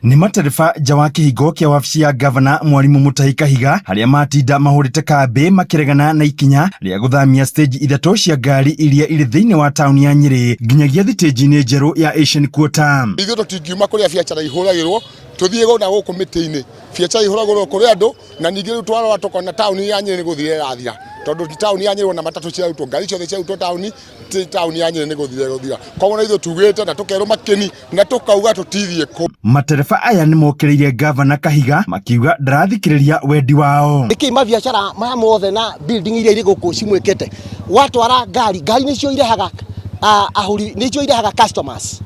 Nĩ matereba nja wa kĩhingo kĩa wabici ya ngavana Mwarimũ Mutahi Kahiga harĩa matinda mahũrĩte kambĩ makĩregana na ikinya rĩa gũthamia stage ithatũ cia ngari iria irĩ thĩinĩ wa taũni ya Nyĩrĩ nginyagia thitĩnji-inĩ njerũ ya Asian Quarter. Ithuĩ tũtingiuma kũrĩa biacara ihũragĩrwo tũthiĩ na gũkũ mĩtĩ-inĩ. Biacara ihũragĩrwo kũrĩ andũ na ningĩ rĩu twarora tũkona taũni ya Nyĩrĩ nĩ gũthira ĩrathira tondũ taũni ya Nyĩrĩ ona matatũ ciarutwo, ngari ciothe ciarutwo taũni, taũni ya Nyĩrĩ nĩ gũthira ĩgũthira. Koguo na ithuĩ tugĩte na tũkerwo makĩni na tũkauga tũtithiĩ kũu. Matereba aya nĩ mokĩrĩire ngavana Kahiga makiuga ndarathikĩrĩria wendi wao. Nĩkĩ mabiacara maya mothe na building iria irĩ gũkũ cimwĩkĩte? Watwara ngari, ngari nĩcio irehaga ahũri, nĩcio irehaga customers.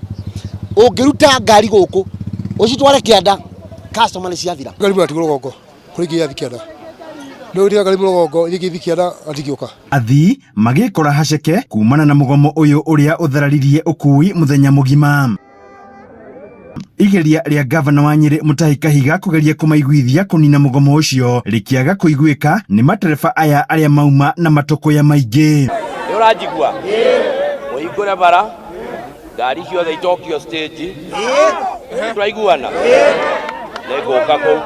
Ũngĩruta ngari gũkũ ũcitware kĩanda, customer nĩ ciathira. Ngari mũratigwo rũgongo kũrĩ ingĩ irathiĩ kĩanda. Rĩu rĩrĩa ngari mũgongo iria ingĩ ithiĩ kĩanda atingĩũka. Athii magĩkora haceke kumana na mũgomo ũyũ ũrĩa ũthararirie ũkui mũthenya mũgima. Igeria rĩa ngavana wa Nyĩrĩ Mutahi Kahiga kũgeria kũmaiguithia kũnina mũgomo ũcio rĩkĩaga kũiguĩka nĩ matereba aya arĩa mauma na matũkũya maingĩ. Nĩ ũranjigua? Mũhingũre bara, ngari ciothe icokio stage. Tũraiguana? Nĩngũka kũu.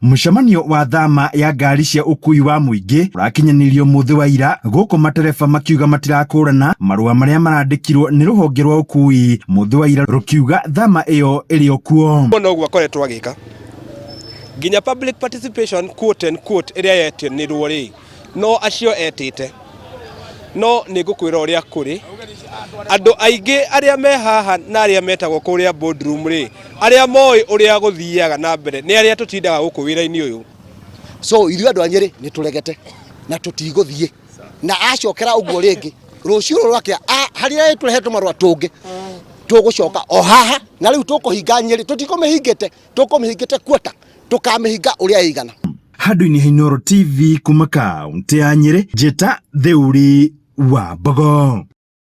Mũcemanio wa thama ya ngari cia ũkui wa mũingĩ ũrakinyanĩirio mũthĩ wa ira gũkũ matereba makiuga matirakũrana marũa marĩa marandĩkirwo nĩ rũhonge rwa ũkui mũthĩ wa ira rũkiuga thama ĩyo ĩrĩ o kuo. Noguo akoretwo agĩka nginya public participation, quote and quote, ĩrĩa yetanĩrwo rĩ, no acio etĩte. No nĩ ngũkwĩra ũrĩa kũrĩ, andũ aingĩ arĩa me haha na arĩa metagwo kũrĩa boardroom rĩ, arĩa moĩ ũrĩa gũthiaga na mbere nĩ arĩa tũtindaga gũkũ wĩra-inĩ ũyũ. So ithuĩ andũ a Nyĩrĩ nĩ tũregete na tũtigũthiĩ, na acokera ũguo rĩngĩ rũciũ rũrũ rwakĩa harĩa tũrehetwo marũa tũngĩ tũgũcoka o haha, na rĩu tũkũhinga Nyĩrĩ, tũtikũmĩhingĩte, tũkũmĩhingĩte kuota, tũkamĩhinga ũrĩa ĩigana. Handũ-inĩ ha Inooro TV kuma kaũntĩ ya Nyĩrĩ, njĩta Theuri wa Mbogo.